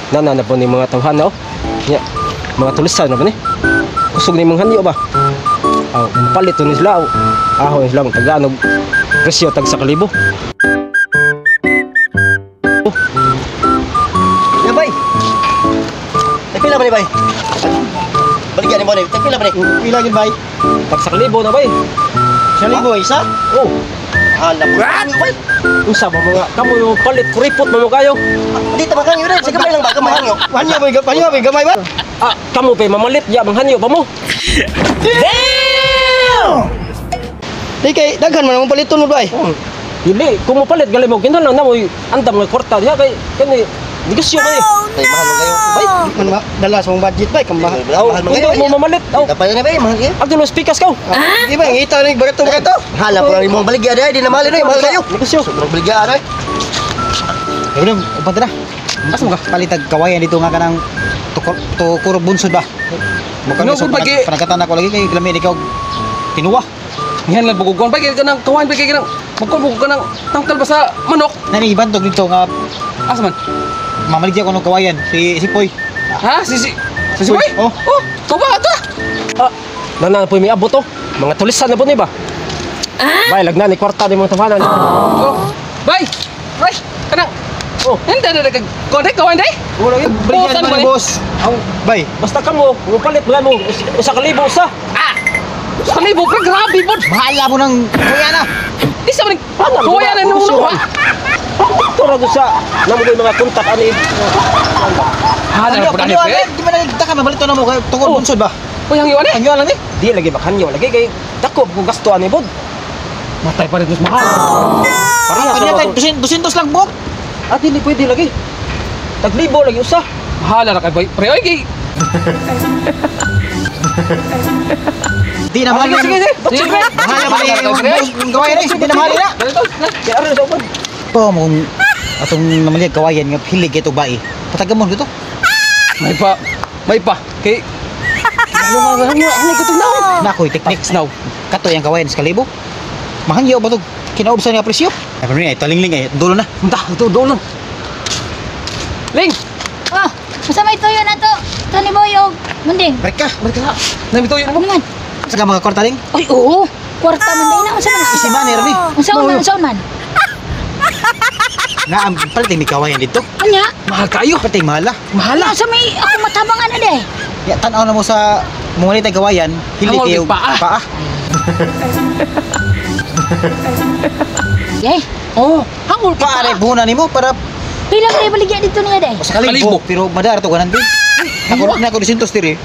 Nana na po ni mga tawhan na oh. Nya, mga tulisan na ba ni? Kusog ni mga hanyo ba? Aw, palit to ni sila. Aho ni sila tagaan og presyo tag sa kalibo. Oh. Ya bay. Tagpila ba ni bay? Baligyan ni mo ni. Tagpila ba ni? Pila gyud bay? Tag sa kalibo na bay. Sa libo isa? Oh, Hala po. Bay. Unsa ba mga kamo yung palit kuripot man mo kayo? Di ta makangyo rin. Sa gamay lang ba gamay hangyo. Hanyo bay, hanyo bay gamay ba? Ah, kamo pay mamalit ya manghanyo pa mo. Di kay daghan man among paliton mo bay. Oh, dili kung mopalit gali mo kinahanglan na mo andam nga kwarta diha kay kani negosyo man eh. Tay mahal man kayo. Bay. Di man dala sa mong budget bay, kang mahal. Mahal man Kung kayo. mo mamalit, aw, Kapal na bay, mahal kayo. agto los pikas ka. Di ba ngita ni barato barato? Mahal po lang imong baligya dai, di na mahal ni, mahal kayo. Negosyo. Sobrang baligya ay. Ayun, upan na. Asa mo ka? Palitag kawayan dito nga kanang tukuro bunsod ba? Mukhang Ano, so, kung pagi- panagkatan ako lagi kay lami ikaw tinuwa. Nihan lang bugugon pa kay kanang kawan pa kay kanang magkon bugog kanang tangkal ba sa manok? Nani ibantog dito nga Asa man? mamaligya ko ng kawayan si si Poy. Ha? Si si si si Boy? Oh. Oh, tuba ato. Ah, nana po may abot oh. Mga tulisan na po ni ba? Bay, lagna ni kwarta ni mga tawanan. Oh. Bay. Bay, kanang Oh. Hindi na kag konek kawan day. Wala yun. Baligyan Bosan mo ba ni ni? boss. Aw, Bay, basta kamo, mupalit wala mo usa ka libo usa. Ah. Sa libo pre grabe pod. bahala mo ng kuya na. Di sa man Ano, kawayan na negosyo nuno. man. Ito ra sa namo ko'y mga kontak ani. Ha na Ano po ano na pre. di ba nagtaka mabalito na mo kay tukuro Oh. bunsod ba? Uy, hangyo ani. Ang lang ni. Di lagi bakhanyo lagi kay dako ko gasto ani bod. Matay pa rin mas mahal. Parehas Kanya na tayo 200 lang buok. Ah, dili pwede lagi. Taglibo lagi usa. Bahala ra kay boy. Pre oy kay Di na mahal. Ah, sige, sige, sige. Sige, pre. Bahala ba ni Pre. yung kawayan eh? Di na mahal na. Ganito, na. Kay aron sa uban. Po mo kung atong namaligya kawayan nga hilig ito ba eh. Patagamon dito. May pa. May pa. Kay ano nga hangyo hangyo ko now. Nakoy teknik. Next now. Kato yang kawayan sa kalibo. Mahangyo ba to? Kinaubsan nga presyo. Ay, pero niya, talingling ay dulo na. Unta, ito doon lang. Ling, Oh, unsa may tuyo na to? Tony Boy og Munding. Balik ka. balik ka. Namito yun Ano mo. man? Sa ka mga kwarta ling? Ay, oo. Kwarta man day na unsa man? Si Manny ni. Unsa man, unsa man? Na ang palit may kawayan dito. Unya? Mahal kayo. Palit mahal ah. Mahal ah. Unsa may ako matabangan na day? Ya tan-aw na mo sa mga tay kawayan, hilig Hangol kayo kay paa. paa. Yay. Oh, hangol ka. Paa ray buhuna nimo para Pila man day baligya dito niya day? sa kalibo, Kalibo. pero madara to ganan din. Ako na ako 200 diri.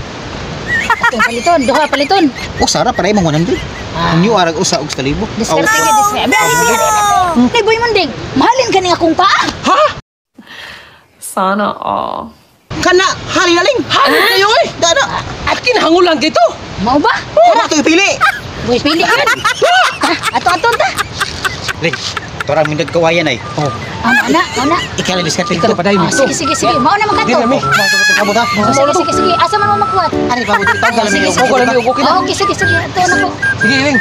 Atong paliton, duha paliton. O sara para imong 100. Ang new arag usa og sa kalibo. Diskarte ka, diskarte. Biari, biari na to. Nay Boy Munding, mahalin ka ni akong paa. Ha? Sana all. Kana hali na ling. Hangol kayo eh. Dana. At kinahangulan kito. Mao ba? Oh, to ipili. Boy, pili yun. Ta, ato ato ta. Ling, torang mindod kawayan ay. Oh, Ah, mao na, mao na. Ikaw lang diskarte ikaw dito. na paday Ah, mo. sige, sige, sige. Mao na man Di kato. na mi. Kabot ha. Oh, sige, sige, sige. Asa man mo makuhat? Ani pa mo tawag Sige, mi. sige. Okay lang, okay lang. Oh, okay, sige, sige. Ato na ko. Sige, Ling.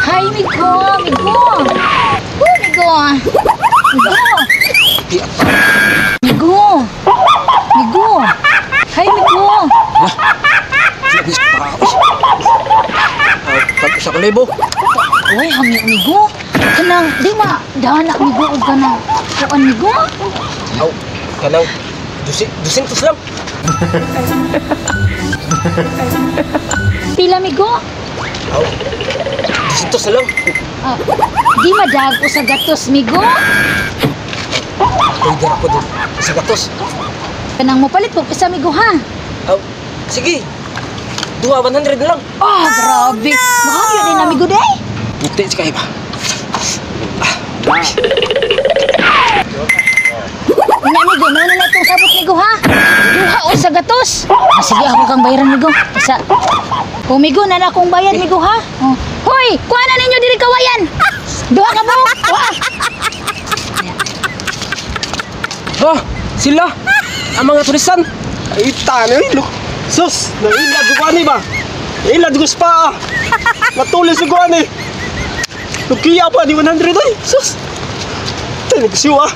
Hi, Migo! Migo! Oh, Migo! Migo! Migo! Migo! Hi, Migo! Tag usa ka libo. Uy, hangyo, Migo! Kanang, di ma, dana, Migo, og kanang, kuan, Migo? Aw, kanang 200 lang. Pila, Migo? Aw, 200 na lang. Ah, di madag sa gatos, Migo? Pwede ako dun. Sa gatos. Kanang mopalit po, isa, Migo, ha? Aw, sige. Duha 100 na lang. Ah, grabe! Mahangyo din na, Migo, day! Puti si kayo ba? Nya, Migo, mauna na itong sabot, Migo, ha? Duha o sa gatos. Ah, sige, ako kang bayaran, Migo. Isa. O, Migo, nana akong bayad, Migo, ha? Oh. Hoy, kuha na ninyo diri kawayan. Duha ka mo. Kuha. Ha? Sila? Ang mga tulisan? Ay ita na look. Sus, nailad ko ani ba? Nailad ko sa paa. Matulis ko ani. Lukiya pa di 100 ay. Sus. Tayo nagsiwa.